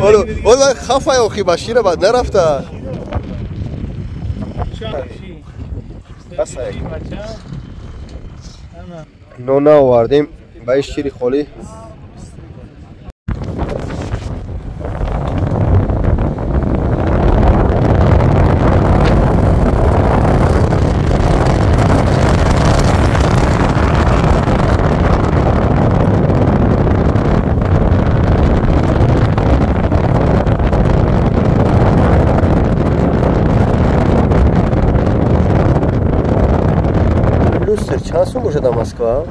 Ола хафай охи башира бад нарафта. Нон наовардем ба ин шири холӣ. Чанд сум бошад дар Москва?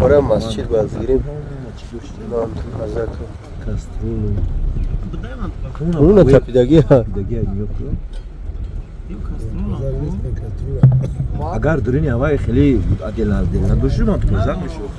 Ора масҷид бояд гирем. Уна тапидаги. Агар дурини ҳаваи хеле отдельно отдельно дошти, ман тоза мешуд.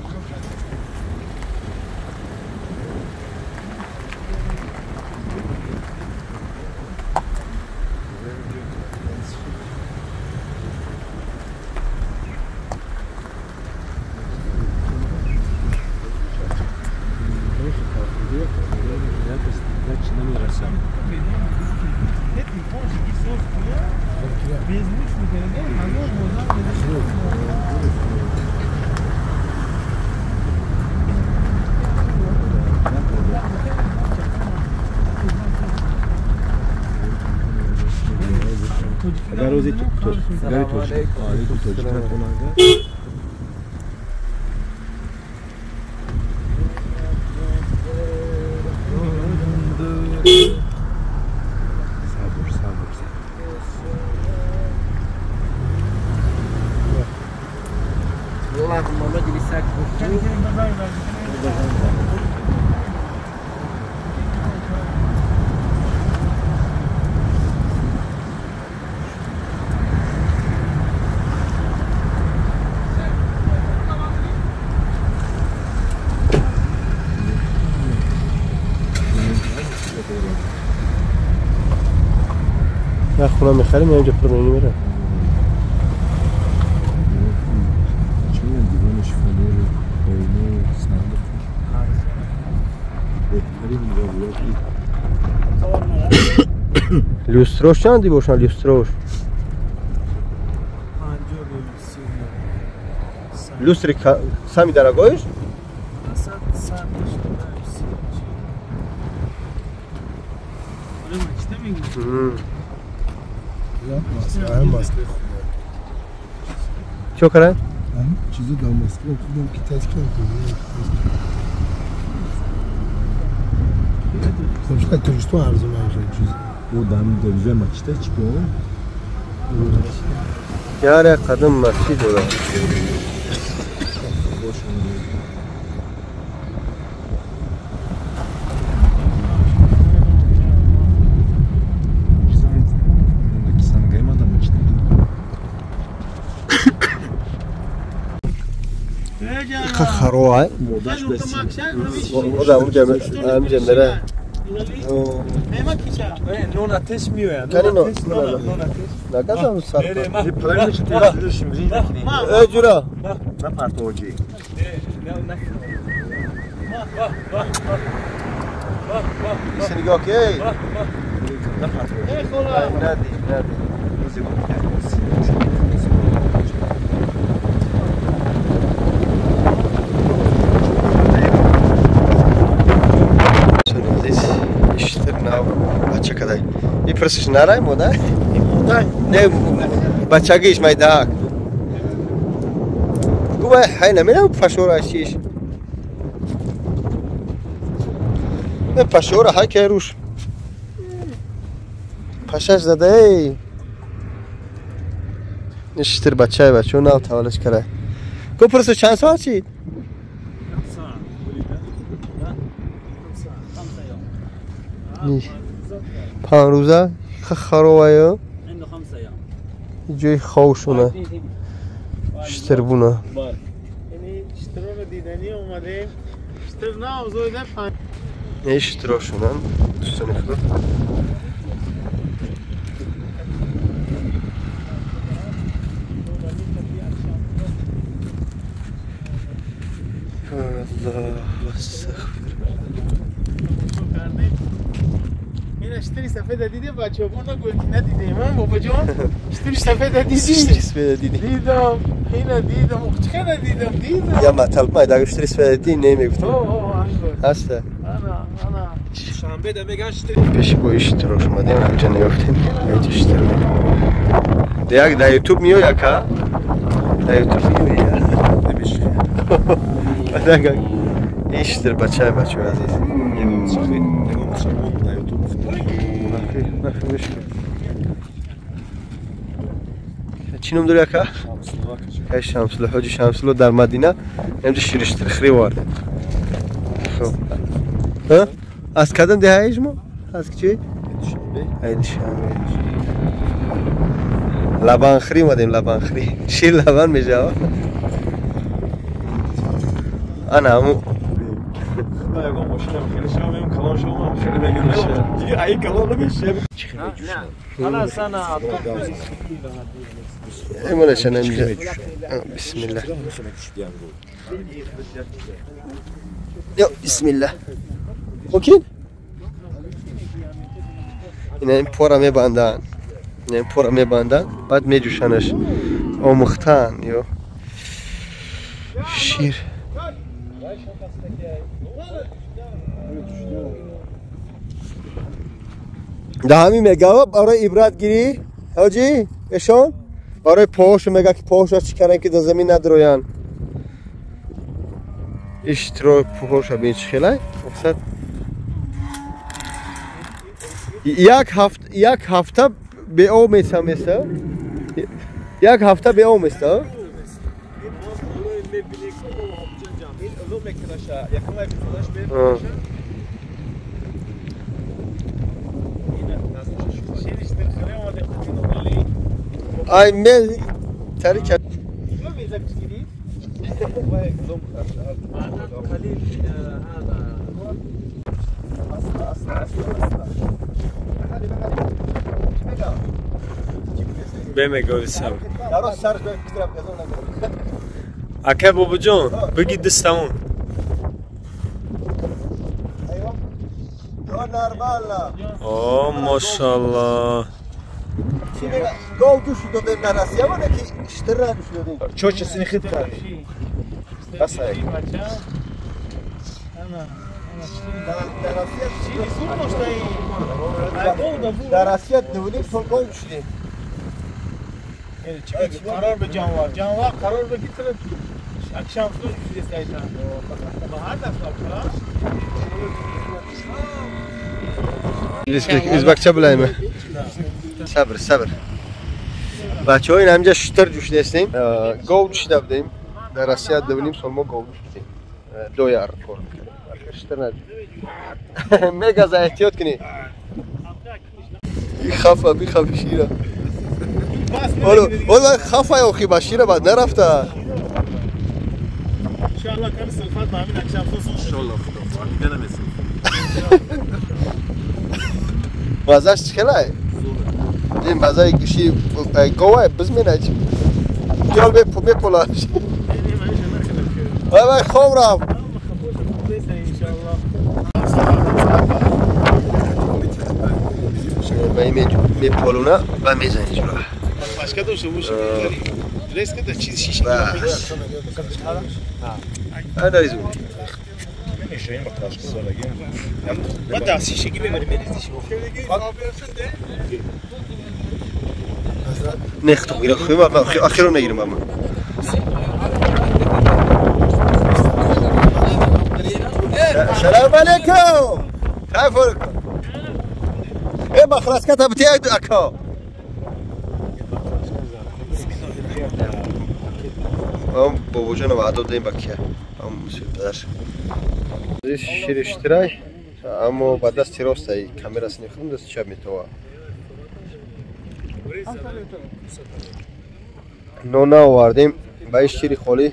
خونه میخریم اینجا پر میره. люстрош чанди бошан люстрош? Люстри сами дорогоиш? Чо кара? Чизо дар Москва худам китайский худам. Тоҷикистон арзон чиз. О дар дорҷои масҷида чӣ кун? Яре қадим масҷид дора. خروعه خدا اونجا میره نون آتش میاد نون آتش نگذارم سر ای جورا نه پرتوجی نگاه کی نه پرتوجی ندی ندی Просиш нарай мода? Не, бачагиш майдак. Губа хай намерам пашора шиш. Не пашора хай керуш. Пашаш зада эй. Ништир бачай бачо нав тавалаш кара. Го просиш чанд соат шид? 5 روزه خروایه جای خوشونه شتربونه این شتراشونن دوستان خود الله استغفر. این اشتری سفید دیدی بچه‌ها نگو که ندیدیم من بابا جان اشتری سفید دیدی اشتری سفید دیدی دیدم اینا دیدم چقدر دیدم یا مطلب ما دیگه اشتری سفید دیدی نمیگفتم هسته انا شنبه ده میگن اشتری پیش با اشتراک اومدیم اینجا نگفتیم اینجا اشتری دیگه در یوتیوب میاد یکا در یوتیوب میاد نمیشه دیگه اشتر بچه عزیز چی نام داری اکا؟ شمسلو حاجی شمسلو در مدینه اینجا شیرشتر خری وارد. خب از کدام دهه شما؟ از چی؟ دوشنبه. لبن خری اومدیم لبن خری شیر لبن میشه. انا همو ماشینم خیلی شما کلان شما خیلی میگم دیگه ای کلان نمیشه. انا سنه ایمونش نمیشه. بسم الله. یا بسم الله. اوکی؟ اینا این پورا میبندن. این پورا میبندن بعد میجوشنش. آموختن یا شیر. ده همین میگه برای عبرت گیری حاجی ایشون برای پاهاشو میگه که پاهاشو چی کردن که در زمین ندروین اشترا پاهاشو بین چی خیلی مقصد یک هفته به او میسه یک هفته به او میسه ای مل تریک اکه بابا جان بگی دستمون اوه ماشاءالله گاو دوش دادیم نرسیه و که اشتر را دوش دادیم چوچه سینی خید کردیم بس هایی در اسیه دولیم سال گاو دوش دادیم قرار به جانوار جانوار قرار به گیتره akşam su düşeceğiz bahar da ازبکچه بلایمه صبر صبر بچه ها این همجا شتر جوش نیستیم گاو جوشیده بودیم در اسیه 2.5 سال ما گاو جوشیدیم 2 یار کار میکردیم شتر نجوشیم میگه از احتیاط کنی خفه بیخفه شیره والله خفه یا با شیره بعد نرفته انشالله کم سلفات با همین akşam sos انشالله خدا فهمیده نمیسیم مزهش چی خیلی؟ این مزه گوشی گوه بزمینه چی جال بپولاش وای خواب رفت میپولونه و میزنی جلو Başka da olsa bu şimdi reske de çiz şiş. انا ایزو ما دست شیشگی ببریم بریزیش. نختم گیرم خیلی اخیرم نگیرم اما. السلام علیکم. كيف حالكم؟ ايه ما خلاص كتبت اكو. ام بابا جان وعده دادیم بکیه ام پدر شیر اشترای اما با دست راست ای کامرا سنخم دست چپ میتوا نونا آوردیم با شیر خالی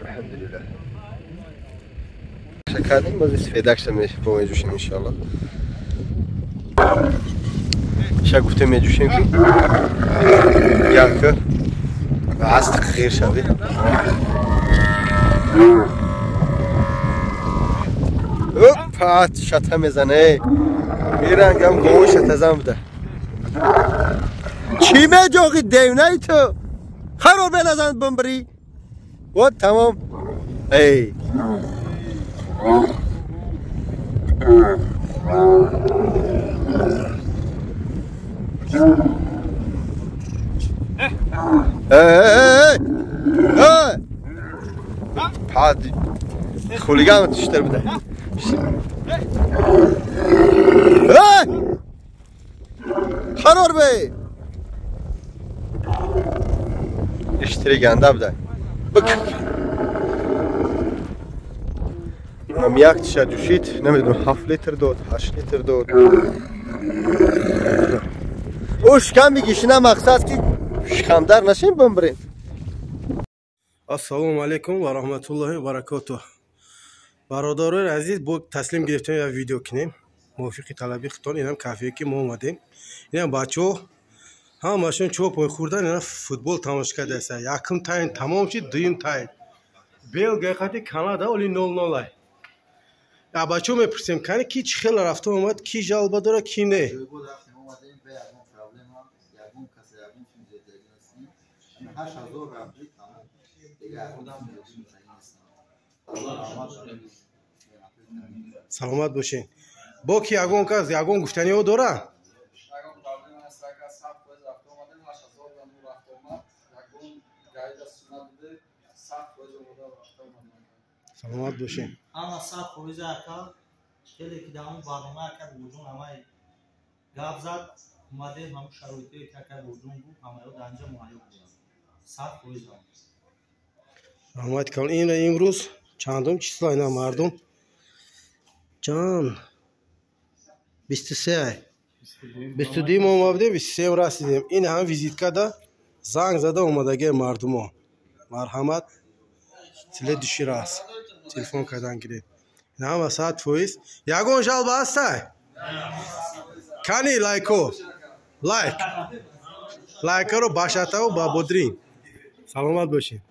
الحمدلله کردیم باز سفیدک شدیم با جوشیم انشالله. Ша гуфтем меҷӯшем ки як аз ғир шавӣ. Пат шата мезане. Ирангам гови шатазан буда. Чӣ меҷоғи девнаи ту? Харор беназан бимбирӣ. Вот тамом. Эй. Эй, эй, эй! Хулиган түштер буда. Эй! Харор бей! Иштири ганда буда. Ам як тиша ҷӯшид, намедонам 7 литр дод, 8 литр дод. Ӯ шикам мегишина, мақсад ки шикамдар нашем бимбирем. Ассалому алайкум ва раҳматуллоҳи ва баракотуҳ. Бародарони азиз, бо таслим гирифтем як видео кунем. Мувофиқи талаби худтон инам кафее ки мо омадем. Инам бачаҳо ҳамашон чопой хӯрдан, инам футбол тамошо кардаастанд. Якум тайм тамом шуд, дуюм тайм. Белгия қати Канада оли 0-0 ай. Бачаҳо мепурсем, кани ки чӣ хел рафта омад, ки жалба дора, ки не. Саломат бошед. Бо ки ягон кас ягон гуфтаниҳо дора? Саломат бошед. Ҳама 100% ака хеле ки дар он барнома ака Бурҷон ҳамаи гап зад, омадем ҳамун шароитое ки ака Бурҷон гуфт, ҳамаё дар инҷа муҳайё буданд. 100%. Раҳмат калон. Ин имрӯз чандум число ина мардум? Чанд? 23. 22 мо омадем, 23 расидем. Ин ҳам визиткада занг зада омадагии мардумо. Марҳамат, следующий раз телефон кардан гиред. Ин ҳама 100%. Ягон жалба ҳастай? Кани лайко? Лайк. Лайкаро ба шатаву ба бодрин. Саломат бошед.